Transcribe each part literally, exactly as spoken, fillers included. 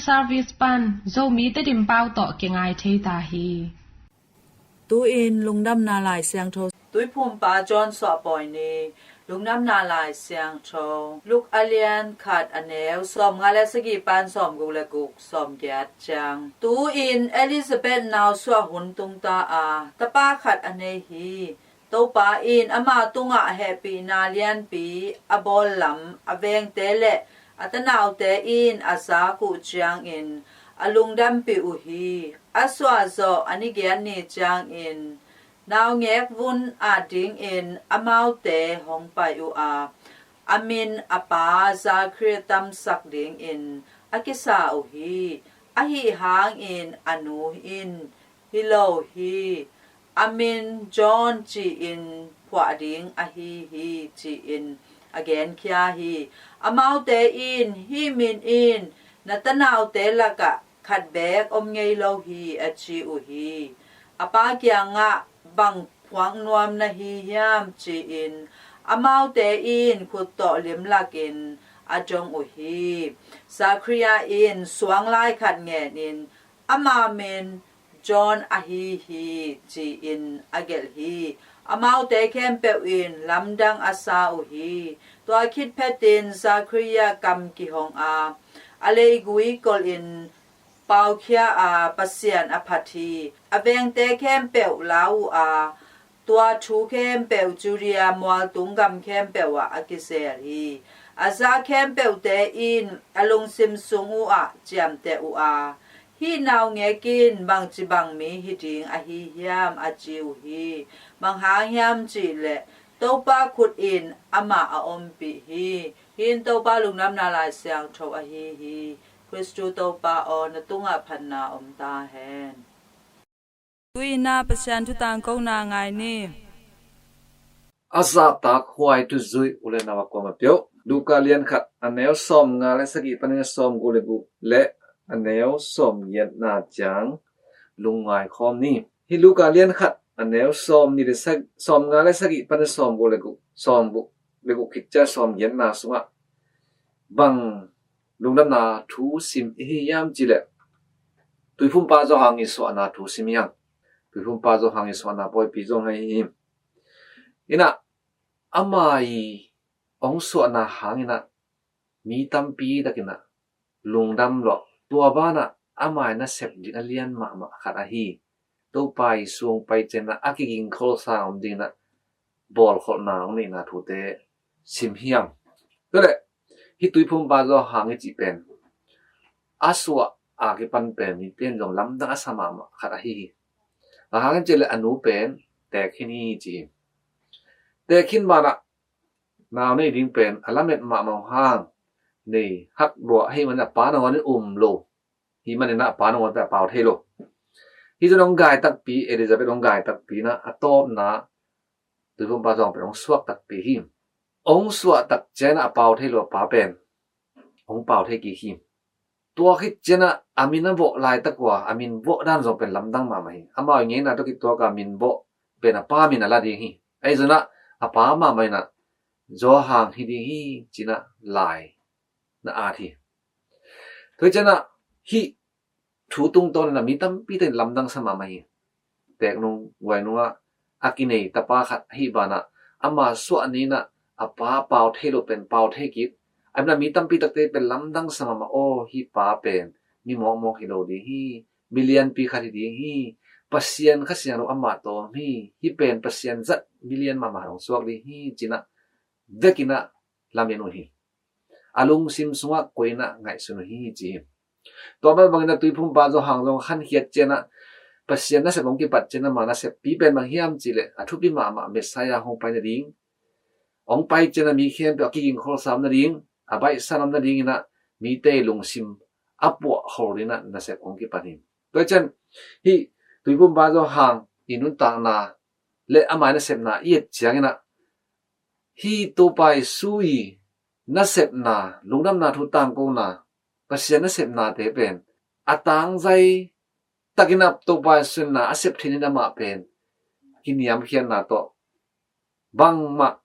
Service pan Zomi Tedim pau tawh kingai thei ta hi. Tu-in Lungdamna Lai Siangtho. Tuiphumpa John suahpawi ni. Lungdamna Lai Siangtho Luke a lian khat a neu sawmnga le sagih pan sawmguk le guk, sawmgiat ciang. Tu-in Elizabeth nau suah hun tung ta a, tapa khat a nei hi. Topa in ama tungah hehpihna lianpi a bawl lam a vengte le a tanaute in a zak uh ciangin a lungdampih uh hi. A suah zawh a ni giat ni ciangin naungek vun at dingin amaute hong pai uh a, a min a pa Zachariah tamsak dingin a kisa uh hi. Ahi hangin a nu in, "Hi lo hi, a min John ci-in phuah ding ahi hi," ci-in a genkhia hi. Amaute in, "Hih min in na tanaute lakah khat beek om ngei lo hi," a ci uh hi. A pa kiangah, "Bang phuak nuam na hi hiam?" ci-in amaute in khut tawh limlakin a dong uh hi. Zachariah in suang lai khat ngenin, "Ama min John ahi hi," ci-in a gelh hi. Amaute khempeuh in lamdang a sa uh hi. Tua khit phetin Zachariah kam kihong a, a leigui kolhin paukhia a, Pasian a phat hi. A vengte khempeuh lau uh a, tua thu khempeuh Judea mualtung gam khempeuh ah a kizel hi. A za khempeuhte in a lungsim sung uh ah ciamteh uh a, "Hih naungek in bangci bang mi hi ding ahi hiam?" a ci uh hi. Bang hang hiam cihleh Topa khut in amah a ompih hi. Hih in Topa Lungdamna Lai Siangtho ahi hi. Khristu Topa aw, na tungah phatna om ta hen. Tu-in ah Pasian thu tangkona ngai ni. A zahtak huai thuzui u le nau a kuamah peuh, Luka lian khat a neu sawmnga le sagih panin a sawmguk le guk le a neu sawmgiatna ciang lungngai khawm ni. Hih Luka lian khat a neu sawmnih le sag-, sawmnga le sagih panin sawmguk le guk, sawmguk le guk khit ciang sawmgiatna sungah bang lungdamna thu sim i hi hiam cihleh, Tuiphumpa Johan i suahna thu sim i hi hang. Tuiphumpa Johan i suahna pawipi zong hi hi. Inah, ama i hong suahna hang inah mi tampi tak inah lungdam lawh. Tua banah ama i nasep ding a lian mahmah khat ahi Topa i sung pai ciangin a kigingkholsa om dingin a bawlkholhna hong neihna thute sim hiam. Tua leh hih Tuiphumpa Johan i cih pen a suah a kipan pen mite in zong lamdang a sa mahmah khat ahi hi. A hang in cih leh a nu pen teek khin hi ci hi. Teek khin banah nau nei ding pen a lamet mahmah hang nei hak lua ahi manin a pa nangawn in um lo. Hih manin a pa nangawn pen a pau thei lo. Hih zong hong gai takpi, Elizabeth hong gai takpi inah a tawpna Tuiphumpa Johan pen hong suak takpi hi. Hong suah tak ciangin a pau thei lo a pa pen hong pau thei kik hi. Tua khit ciangin a min a vawh laitak uh a, a min vawh dan zong pen lamdang mahmah hi. Amau i ngeina tawh kituak a min vawh pen a pa min a la ding hi. Ahi zongin a pa mahmah inah Johan hi ding hi ci-in a lai na at hi. Tua hi ciangin a hih thu tungtawn in a mi tampi tak in lamdang sa mahmah hi. Teek nung guai nungah a kinei tapa khat ahi banah ama suah ni inah a pa pau thei lo pen pau thei kik. Ahi manin a mi tampi takte pen lamdang sa mahmah, aw, hih pa pen mi mawkmawk hi lo ding hi. Mi lianpi khat hi ding hi. Pasian Kha Siangtho amah tawh om hi. Hih pen Pasian zat mi lian mahmah hong suak ding hi ci-in a vekin a lamen uh hi. A lungsim sungah koih in a ngaihsun uh hi ci hi. Tua bangbangin a Tuiphumpa Johan zong khankhiat ciangin a Pasian nasep hong kipat ciangin ama naseppi pen bang hiam cihleh a thupi mahmah Messiah hong pai nading, hong pai ciangin a mi khempeuh a kigingkholsa om nading, a baihsan om nadingin a mite i lungsim a puahkhol dingin a nasep hong kipan hi. Tua hi ciang hih Tuiphumpa Johan i nuntakna le ama i nasepna i et ciangin a hih Topa Jesu i nasepna, lungdamna thu tangkona, Pasian nasepnate pen a tangzai takin a Topa Jesu in a sep theih in amah pen kiniamkhiatna tawh bangmah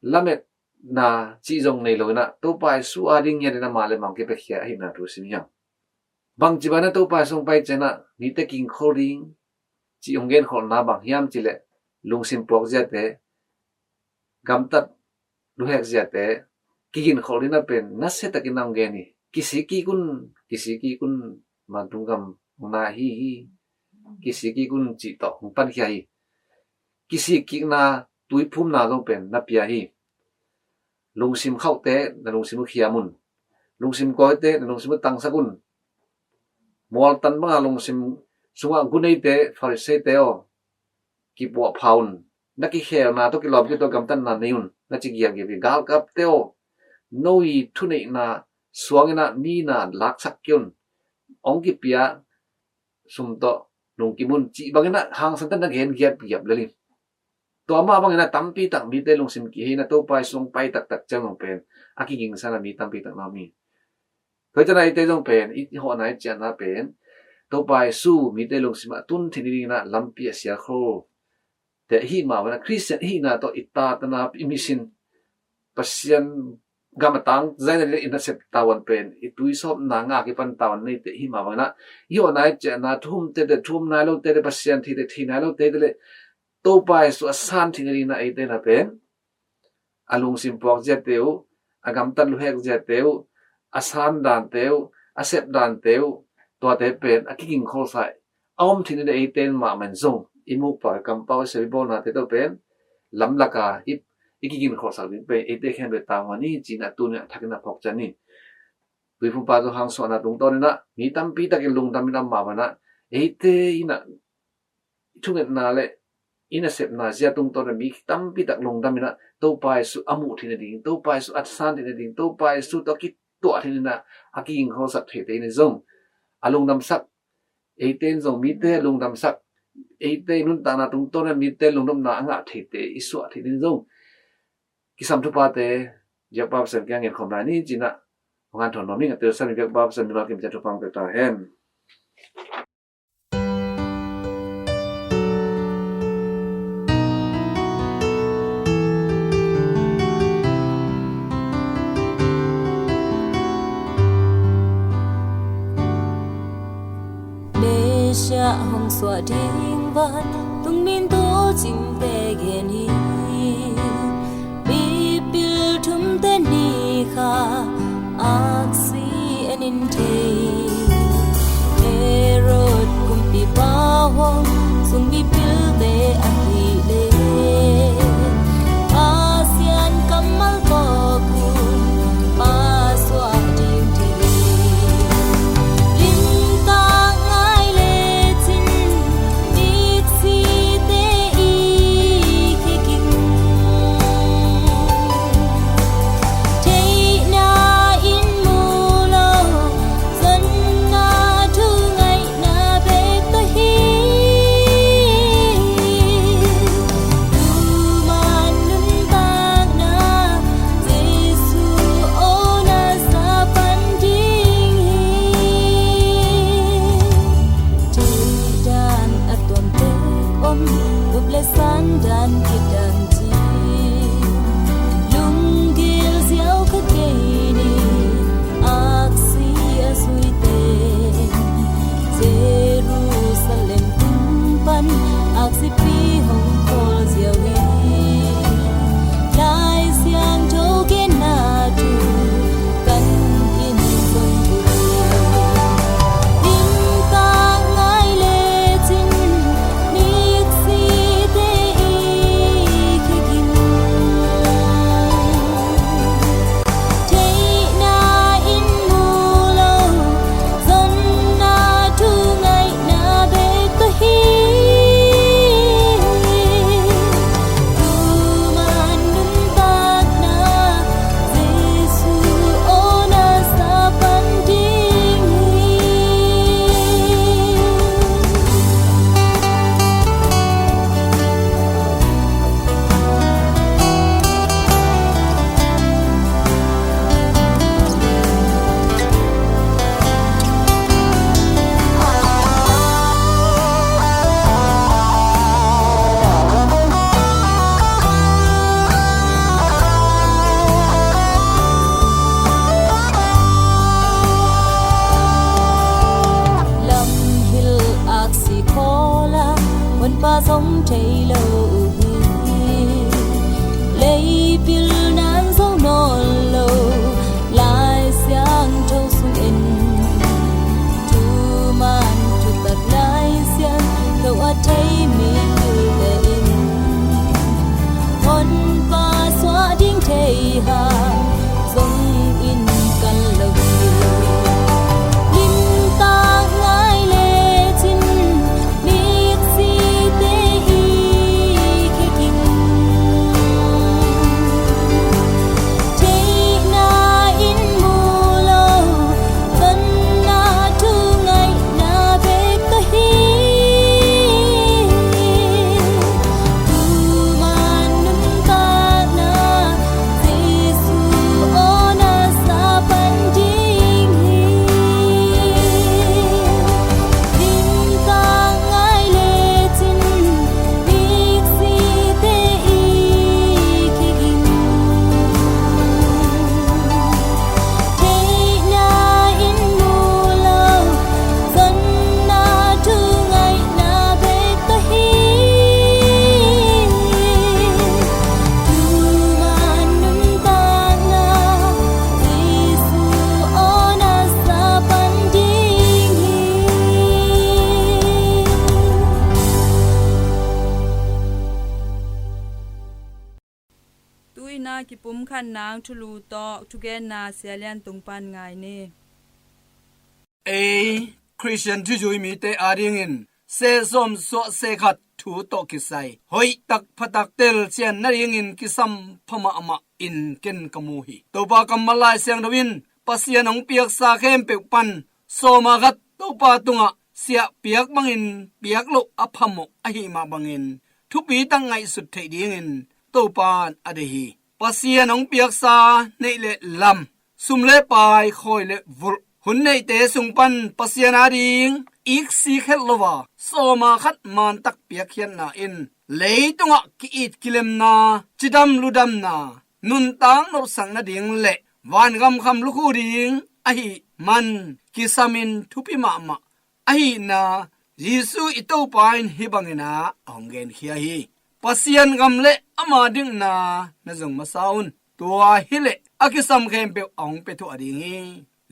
lametna cih zong nei lo in a Topa Jesu ading ngiat in amah le amah hong kipiakhia ahihna thu sim hi hang. Bangci bangin ah Topa sung pai ciangin ah mite kigingkhol ding cih hong genkholhna bang hiam cih leh, lungsim puak ziate, gamtat luhek ziate kigingkhol ding ah pen nasia takin ah hong gen hi. Kisik kik un, kisik kik un, vantung gam hong nai hi hi. Kisik kik un cih tawh hong pankhia hi. Kisik kikna tuiphumna zong pen na pia hi. Lungsim khauhte, na lungsim uh khiam un. Lungsim kawite, na lungsim uh tangsak un. Mualtan banga lungsim sungah guneite, Pharisaite aw, kipuahpha un. Na kikhelna tawh kilawm kik tawh gamtatna nei un, na ci giapgiap hi. Galkapte aw, no i thuneihna suangin ah mi na laksak kei un. Hong kipia sum tawh lungkim un, cih bangin ah hangsan takin na gen giapgiap lel hi. Tua mah bangin ah tampi tak mite lungsim kihei in ah Topa Jesu hong pai taktak ciang zong pen a kigingsa in ah mi tampi tak na om hi. Tua hi ciangin ah eite zong pen i hawhna i ciahna pen Topa Jesu mite lungsim ah tun theih nadingin ah lampi a sialkhol te ahih mah bangin ah Khristian i hihna tawh i tatna, i mission, Pasian gam a tang zaina le i nasep tavuan pen i tuisawpna ngah a kipan tavuan neite ahih mah bangin ah i hawhna i ciahna, thu um teite thu um nai lo, teite Pasian thei te thei nai lo, teite le Topa Jesu a san theih nadingin ah eite in ah pen a lungsim puak ziate uh, a gamtat luhek ziate uh, a san dante uh, a sep dante uh, tuate pen a kigingkholsa a om theih nadingin eite in mahmah in zong i mukpau, i kampau, i sel, i bawlnate tawh pen lamlak a i, i kigingkholsak ding pen eite khempeuh tavuan hi ci-in ah tuni-in ah thakin ah phawk ciat ni. Tuiphumpa Johan suahna tungtawnin ah mi tampi takin lungdam in ah om mah bangin ah eite in ah i thungetna le i nasepna zia tungtawn ah mi tampi tak lungdam in ah Topa Jesu a muh theih nading, Topa Jesu a san theih nading, Topa Jesu tawh a kituah theih nadingin ah a kigingkholsak theite in zong a lungdamsak, eite in zong mite a lungdamsak, eite i nuntakna tungtawn ah mite lungdamna a ngah theite i suah theih nading zong kisam thuphate biakpa Pasian kiang ngen khawm lai ni ci-in ah hong hanthawn nuam ing. A telsiam i biakpa Pasian min mah kim ciat thupha hong pia ta hen. Mesia hong suah ding vantungmi in tu cingte gen hi. Mipil thumte ni kha aksi en in thei. Herod kumpipa hong sung mipilte ahih leh Pasian kammal tawh kumpa suah ding thei. Limtak ngai lecin mitsite i kik Lei lo uh hi, lei pilna zo nawn lo, Lai Siangtho sung in thuman thutak Lai Siangtho a thei mi tulte in honpa suah ding thei hang zong in kan lo hi. Limtak ngai lecin miksi te i khe ging. Theihna in mu lo, zanna thu ngaihna bek tawh hi. Thuman nuntakna Jesu aw na sa pan ding hi. Limtak ngai lecin miksi te i khe ging. Theihna in mu lo, zanna thu ngaihna bek tawh hi. Thuman nuntakna Jesu aw na sa pan ding hi. Tu-in a kipumkhat nang thulu tawh thugenna Sia Lian Tung pan ngai ni. Ei Khristian thuzui mite adingin sehsawm suah sehkhat thu tawh kisai hoihtak phatak telsian nadingin kisam pha mahmah in ken ka mu hi. Topa kammal Lai Siangtho in Pasian hong piaksa khempeuh pan sawma khat Topa tungah siah piak bangin piak loh a phamawh ahi mah bangin thupi tak ngaihsut theih dingin Topa in a deih hi. Pasian hong piaksa neih le lam, sum le pai, khawi le vulh, hun neihte sung pan Pasian ading iksik het lo a sawma khat mantak piakkhiatna in leitungah ki-it kilemna, cidam ludamna, nuntak nopsak nading le vangam kham lukhu ding ahih man kisamin thupi mahmah ahihna Jesu i Topa in hih bangin a hong genkhia hi. Pasian gam le ama dikna na zong masa un. Tua hileh a kisam khempeuh a hong pia thuah ding hi.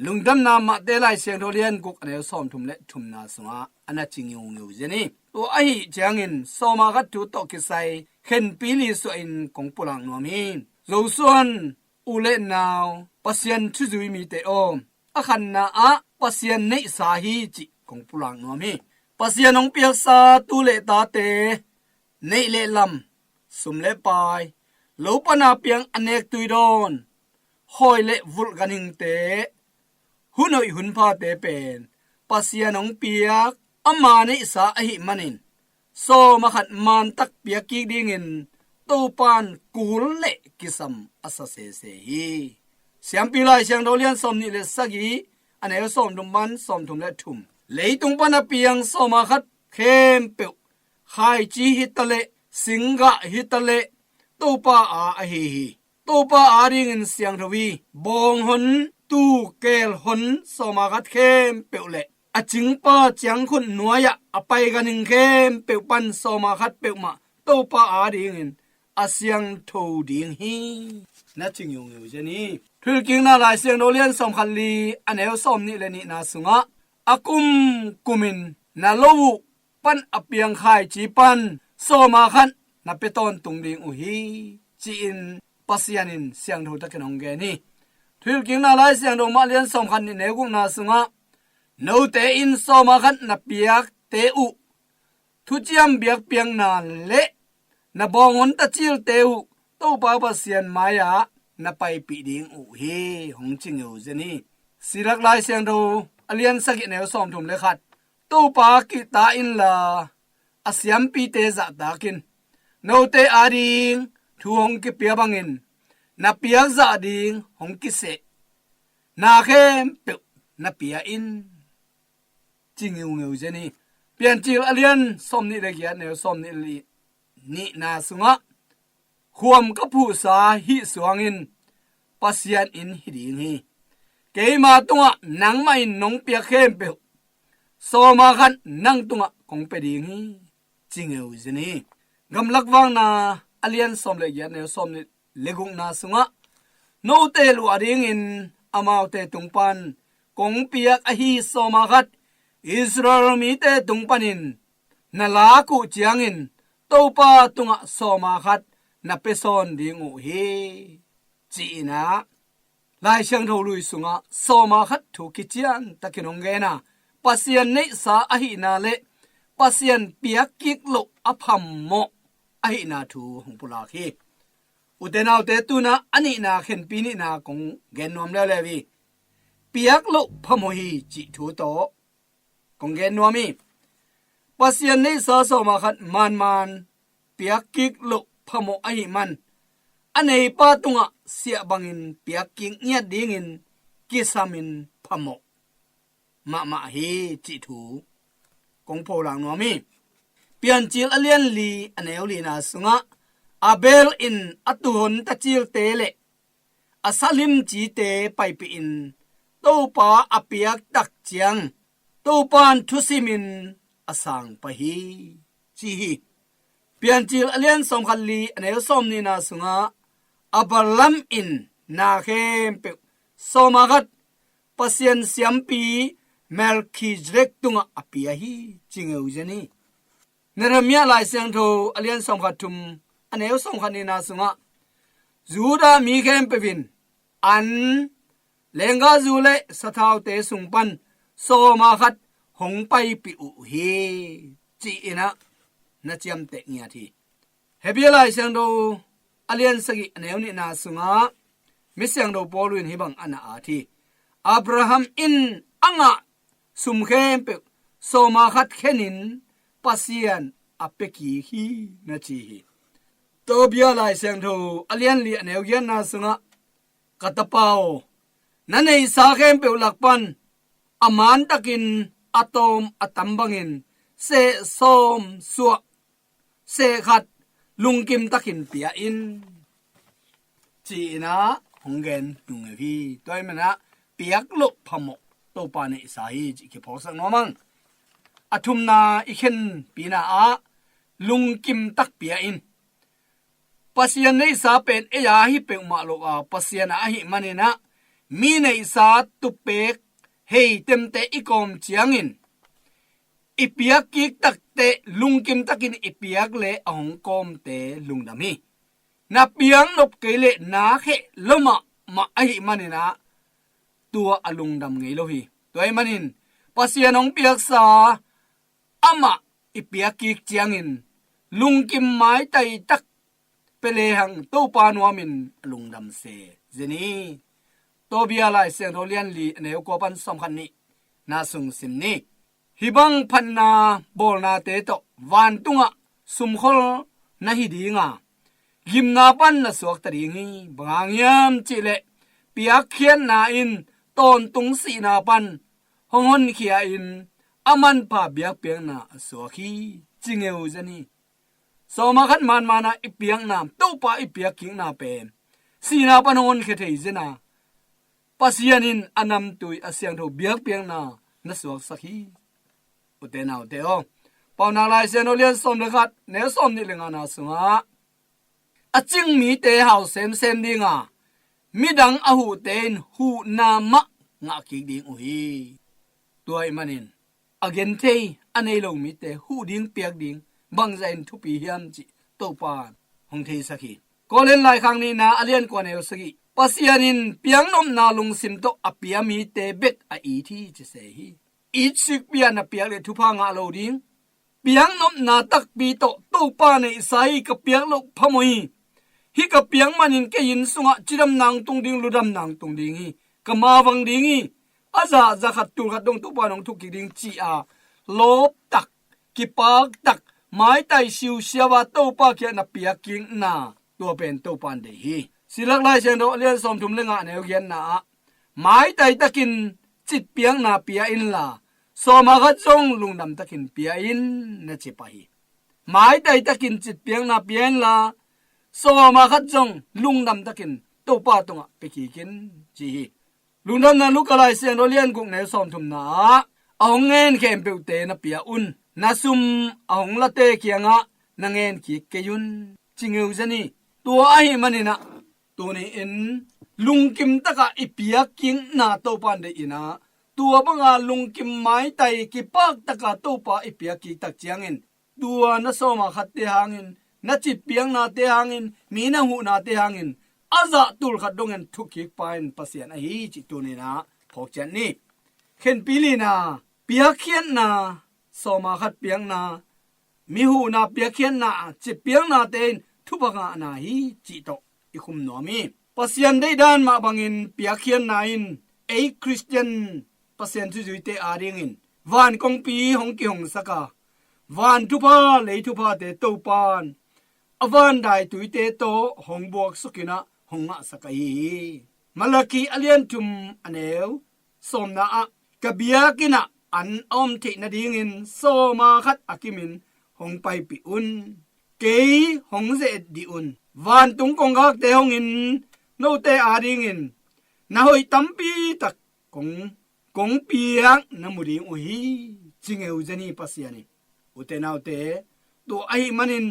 Lungdamna Mate Lai Siangtho lian guk a neu sawmthum le thumna sungah a na ci ngiungiu zen hi. Tua ahih ciangin sawma khat thu tawh kisai khenpi li suahin kong pulak nuam hi. Zosuan u le nau, Pasian thuzui mite aw, a khatna ah Pasian neihsa hi cih kong pulak nuam hi. Pasian hong piaksa tu le tate neih le lam, sum le pai, lo pana piang a nek tuidawn, khawi le vulh ganhingte, hun hoih hun phate pen Pasian hong piak ama neihsa ahih manin sawma khat mantak piak kik dingin Topan kul le kisam a sa sese hi. Siampi Lai Siangtho lian sawmnih le sagih a neu sawmthum pan sawmthum le thum. Leitung pan a piang sawma khat khempeuh, khaici hi taleh, singgah hi taleh, Topa a ahi hi. Topa adingin siangtho hi. Bawng hon, tuu keel hon sawma khat khempeuh le a cingpa ciangkhut nuai-ah a pai ganhing khempeuh pan sawma khat peuhmah Topa adingin a siangtho ding hi. Na ci ngiungiu zen hi. Thuhilhkikna Lai Siangtho lian sawmkhat li a neu sawmnih le nihna sungah a kumkumin na lo uh pan a piang khaici pan sawma khat na pia tawntung ding uh hi, ci-in Pasian in siangtho takin hong gen hi. Thuhilhkikna Lai Siangtho mah lian sawmkhat nih neu gukna sungah note in sawma khat na piakte uh thuciam biakpiakna le na bawng hon tacilte uh Topa Pasian mai-ah na paipih ding uh hi, hong ci ngiu zen hi. Silak Lai Siangtho a lian sagih neu sawmthum le khat. Topa kihta inla a siampite zahtakin note ading thu hong kipia bangin na piakzah ding hong kiseh na khempeuh na pia in, ci ngiungiu zen hi. Piancil a lian sawmnih le giat neu sawmnih le nihna sungah khuam ka phuhsa hih suangin Pasian in hi ding hi. Keima tungah nangmah in nong piak khempeuh sawma khat nang tungah kong pia ding hi, ci ngiu zen hi. Gamlak Vakna a lian sawm le giat, neu sawm nih le gukna sungah, note luah dingin amaute tung pan kong piak ahi sawm a khat Israel mite tung panin na lak uh ciangin Topa tungah sawm a khat na pia sawn ding uh hi, ci-in ah, Lai Siangtho Lui sungah sawm a khat thu kician takin hong gen a, Pasian neihsa ahihna le Pasian piak kik loh a phamawh ahihna thu hong pulak hi. Ute naute, tu-in ah a nihna, khenpi nihna kong gen nuam leuleu hi. Piak loh phamawh hi cih thu tawh kong gen nuam hi. Pasian neihsa sawm a khat manman piak kik loh phamawh ahih man, a neipa tungah siah bangin piak kik ngiat dingin kisamin phamawh mahmah hi cih thu kong pholak nuam hi. Piancil a lian li, a neu lina sungah, Abel in a tuuhon tacilte le a salim cite paipihin Topa a piak tak ciang, Topa in thusimin a sang pah hi, ci hi. Piancil a lian sawm khat li, a neu sawm nihna sungah, Abraham in na khempeuh sawm a khat Pasian siampi Melkhizedek tungah a pia hi, ci ngeu zen hi. Nehemiah Lai Siangtho a lian sawm khat thum, a neu sawm khat nihna sungah, Judah mi khempeuh in an, lenggahzu le sathaute sung pan sawm a khat hong paipih uh hi, ci-in ah na ciamteh ngiat hi. Hebrew Lai Siangtho a lian sagih, a neu nihna sungah, mi siangtho Paul in hih bang a na at hi. Abraham in a ngah sum khempeuh sawm a khat khenin Pasian a pia kik hi, na ci hi. Tobia Lai Siangtho a lian li, a neu giatna sungah, Ka tapa aw, na neihsa khempeuh lak pan a mantakin a tawm a tam bangin seh sawm suah, seh khat lungkim takin pia in, ci-in ah hong gen nung hi. Tua ahih manin ah piak loh phamawh Topa neihsa hi cih kiphawksak nuam ing. A thumna, i khenpina ah, lungkim tak pia in. Pasian neihsa pen ei a hi peuhmah lo a, Pasian a ahih manin ah, mi neihsa tupek heitemte i kawm ciangin i piak kik takteh lungkim takin i piak leh a hong kawmte lungdam hi. Na piak nop kei leh na kheh lo mahmah ahih manin ah, tua a lungdam ngei lo hi. Tua ahih manin Pasian hong piaksa amah i piak kik ciangin lungkim maitai tak pia lehang Topa nuamin a lungdam se zen hi. Tobia Lai Siangtho lian li, a neu kua pan sawm khat nihna sung sim ni. Hih bang phatna bawlnate tawh vantungah sumkhol na hi ding a, gimna pan na suakta ding hi. Bang hang hiam cih leh piakkhiatna in tawntung sihna pan hong honkhia-in a manpha biakpiakna a suak hi, ci ngeu zen hi. Sawm a khat manman a i piakna, Topa i piak kikna pen sihna pan hong honkhia thei zen a, Pasian in a namtui a siangtho biakpiakna na suaksak hi. Ute naute aw, Paunak Lai Siangtho lian sawm le khat, neu sawm nih le ngana sungah, a cing mite hau semsem ding a, midang a huhte in huhna mah ngah kik ding uh hi. Tua ahih manin a genthei a nei lo mite huh ding piak ding bangzah in thupi hiam cih Topa in hong theisak hi. Korin laikhak nihna a lian kua, neu sagih, Pasian in piaknopna lungsim tawh a pia mite bek a it hi, ci se hi. Itsikpi-a na piak leh thupha ngah lo ding. Piaknopna takpi tawh Topa neihsa hi, ka piak loh phamawh hi. Hih ka piak manin kei inn sungah cidamna hong tung ding, ludamna hong tung ding hi. Ka mavang ding hi. A zah za khat tul khat dong Topa in hong thuk kik ding, ci-a lawp tak, kipak tak, maitai siusiau a Topa kiang na piak kikna, tua pen Topa in deih hi. Silak Lai Siangtho a lian sawmthum le nga, neu giatna ah, maitai takin citpiakna pia inla, sawma khat zong lungdam takin pia in, na ci pah hi. Maitai takin citpiakna pia inla, sawma khat zong lungdam takin Topa tungah pia kik in, ci hi. Lungdamna Luka Lai Siangtho lian guk, neu sawmthumna ah, a hong ngen khempeuhte na pia un. Na sum a hong late kiangah na ngen kik kei un, ci ngeu zen hi. Tua ahih manin ah tuni-in lungkim takah i piakkikna Topa in deih in ah, tua banga lungkim maitai kipak taka Topa i piakkik tak ciangin, tua na sawma khatte hangin, na citpiaknate hangin, mi na huhnate hangin a zah tul khat dongin thukkik pa in Pasian ahi cih tuni-in ah phawk ciat ni. Khenpi lina, piakkhiatna, sawma khat piakna, mi huhna piakkhiatna, citpiaknate in thupha ngahna hi cih tawh i khum nuam hi. Pasian deihdan mah bangin piakkhiatna in ei Khristian Pasian thuzuite adingin van kongpi hong kihongsak a, van thupha lei thuphate Topa in a van daituite tawh hong buaksukin ah hong ngahsak ahi hi. Malakhi a lian thum a neu sawmna ah, ka biakinn ah an a om theih nadingin sawma khat a kimin hong paipih un. Kei hong ze-et dih un. Vantung kongkhakte hongin note adingin na hoih tampi tak kong, kong piak na mu ding uh hi, ci ngeu zen hi Pasian in. Ute naute, tua ahih manin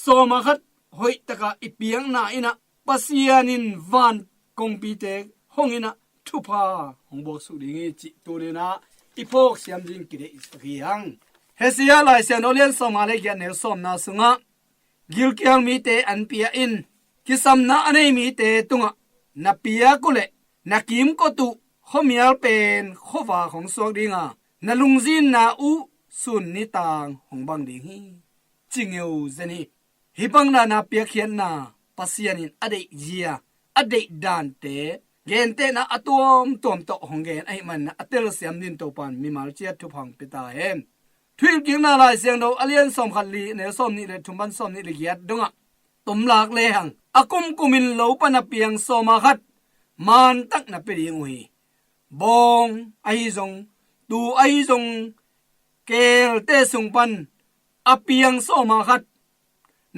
sawma khat hoih takah i piakna in ah Pasian in van kongpite hongin ah thupha hong buaksuk ding hi cih tuni-in ah i phawk siam ding kideihsak hi hang. Hesia Lai Siangtho lian sawmnga le giat neu sawmna sungah, gilkial mite an pia in, kisamna a nei mite tungah na piak uh leh na kimkot uh khuamial pen khuavak hong suak ding a, na lungzinna uh sun nitaang hong bang ding hi, ci ngeu zen hi. Hih bang dana piakkhiatna Pasian in a deih zia, a deih dante gentehna a tuamtuam tawh hong gen ahih manin a telsiam dingin Topa in mimal ciat thupha hong pia ta hen. Thuhilhkikna Lai Siangtho a lian sawmkhat li, neu sawmnih le thum pan sawmnih le giat dongah tomlak lehang, a kumkumin lo pan a piang sawma khat mantak na pia ding uh hi. Bawng ahi zong, tuu ahi zong, keelte sung pan a piang sawma khat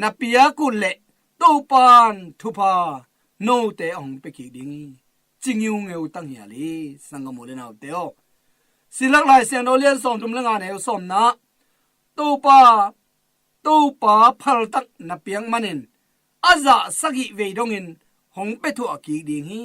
na piak uh leh Topa in thupha note a hong pia kik ding hi, ci ngiungeu tanghial hi, sanggam u le naute aw. Silak Lai Siangtho lian sawmthum le nga, neu sawmna, Topa, Topa phaltak na piak manin a zah sagih vei dongin hong pia thuah kik ding hi,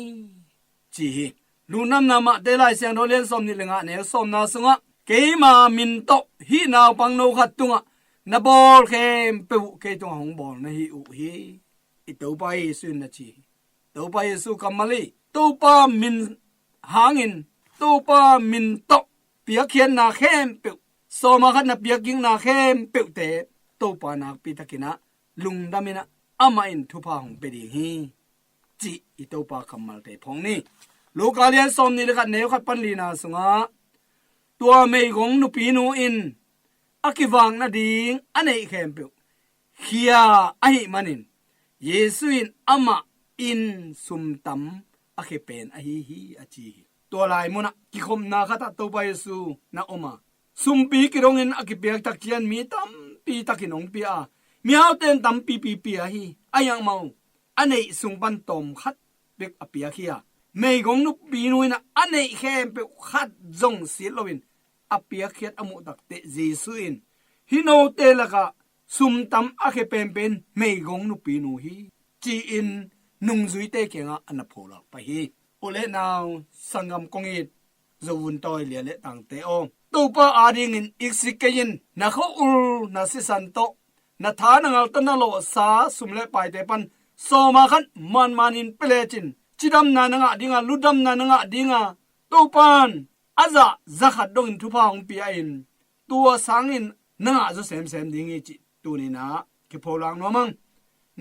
ci hi. Lungdamna Mate Lai Siangtho lian sawmnih le nga, neu sawmna sungah, keima min tawh hih naupangno khat tungah na bawl khempeuh uh kei tungah hong bawl na hi uh hi, i Topa Jesu in na ci hi. Topa Jesu kammal hi. Topa min hangin, Topa min tawh piakkhiatna khempeuh, sawma khat na piakkikna khempeuhte Topa nakpi takin ah lungdam in ah, amah in thupha hong pia ding hi, cih i Topa kammalte phawk ni. Luka lian sawmnih le khat, neu khat pan lina sungah, tua meigong nupinu in a kivak nading a neih khempeuh khia ahih manin, Jesu in amah in sum tam a khia pen ahi hi, a ci hi. Tua lai munah kikhopna khatah Topa Jesu na om a, sumpi kidongin a kipiak tak ciang mi tampi takin hong pia a, mihaute in tampipi pia hi. A hiang mau, a neih sung pan tawm khat bek a piak hi a, meigong nupinu in ah a neih khempeuh khat zong sit loin a piakkhiat a muh takteh Jesu in, hih note lakah sum tam a khia penpen meigong nupinu hi, ci-in nungzuite kiangah a na pholak pah hi. U le nau, sanggam kong it Zo vun tawi lia le tangte aw, Topa adingin iksik kei in. Na khua-ul na sisan tawh, na tha na ngal tawh na lawhsa sum le paite pan sawma khat manmanin pia lecin, cidamna na ngah dinga, lutdamna na ngah dinga, Topa in a zah za khat dongin thupha hong pia in, tua sangin na ngah zaw semsem ding hi, cih tuni-in ah kipholak nuam ang.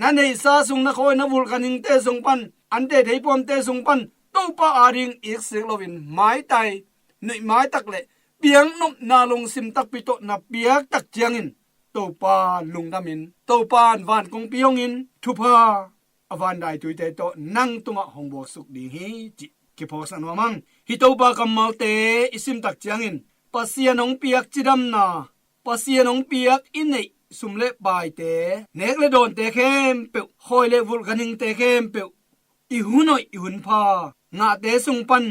Na neihsa sung, na khawi na vulh ganhingte sung pan, ante theipuamte sung pan Topa ading iksik loin maitai, nuih maitak le piaknopna lungsim takpi tawh na piak tak ciangin Topa lungdamin, Topa in van kongpi hongin thupha a van daituite tawh nang tungah hong buaksuk ding hi, cih kiphawksak nuam ang. Hih Topa kammalte i sim tak ciangin Pasian hong piak cidamna, Pasian hong piak i neih sum le paite, nek le dawnte khempeuh, khawi le vulh ganhingte khempeuh, i hun hoih i hun pha ngahte sung pan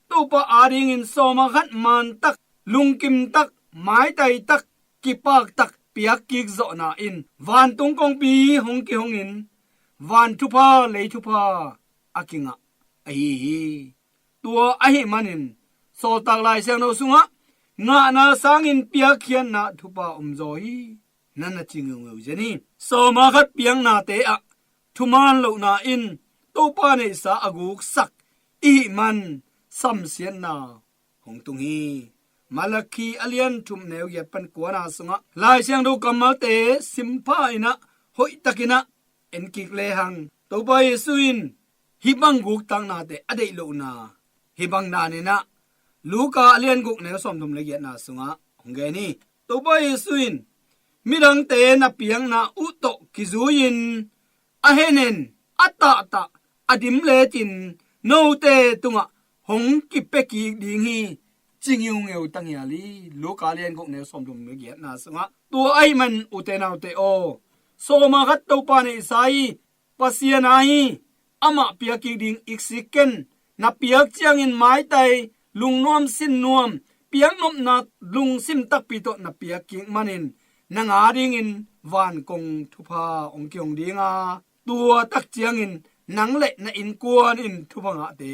Topa adingin sawma khat mantak, lungkimtak, maitaitak, kipaktak piak kik zawhna in vantung kongpi hong kihongin van thupha lei thupha a kingah ahi hi. Tua ahih manin Sawltak Lai Siangtho sungah ngahna sangin piakkhiatna thupha omzaw hi, na na ci ngeungeu zen hi. Sawma khat piaknate ah thuman lohna in Topa neihsa a guksak i hih man samsiatna hong tung hi. Malakhi a lian thum neu giat pan kuana sungah Lai Siangtho kammalte simpha inah hoihtakinah en kik lehang Topa Jesu in hih bang guktaknate a deih lohna hih bang daninah Luka a lian guk neu sawmthum le giatna sungah hong gen hi. Topa Jesu in midangte na piakna uh tawh kizui-in a henen a tahtah a dim letin note tungah hong kipia kik ding hi, ci ngiungeu tangial hi. Luka lian guk neu sawmthum le giatna sungah tua ahih man ute naute aw, sawma khat Topa neihsa hi, Pasian a hi, amah piak kik ding iksik ken. Na piak ciangin maitai lungnuam sinnuam piaknopna lungsim takpi tawh na piak kik manin nang a dingin vankong thupha hong kihong dinga, tua tak ciangin nang le na innkuan in thupha ngahte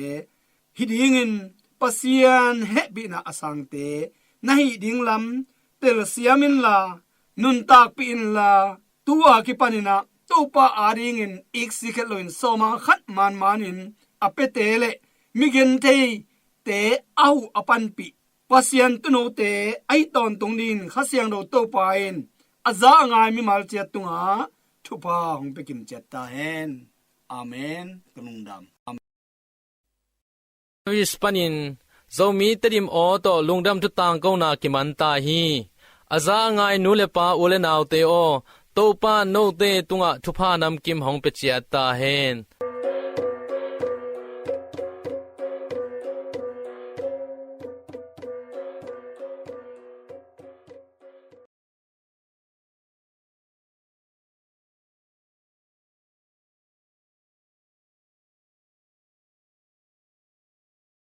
hi dingin Pasian hehpihna a sangte na hih ding lam telsiam inla, nuntakpih inla, tu-a kipaninah Topa a dingin iksik het loin sawma khat manmanin a piate le migentheite a huh a panpih Pasian tuunote ahi tawntung dingin Kha Siangtho Topa in a za a ngai mimal ciat tungah thupha hong pia kim ciat ta hen. Amen. Ka lungdam. Amen. Service panin Zomi Tedim aw tawh lungdam thu tangkona kiman ta hi. A za a ngai nu le pa u le naute aw, Topa note tungah thupha namkim hong pia ciat ta hen.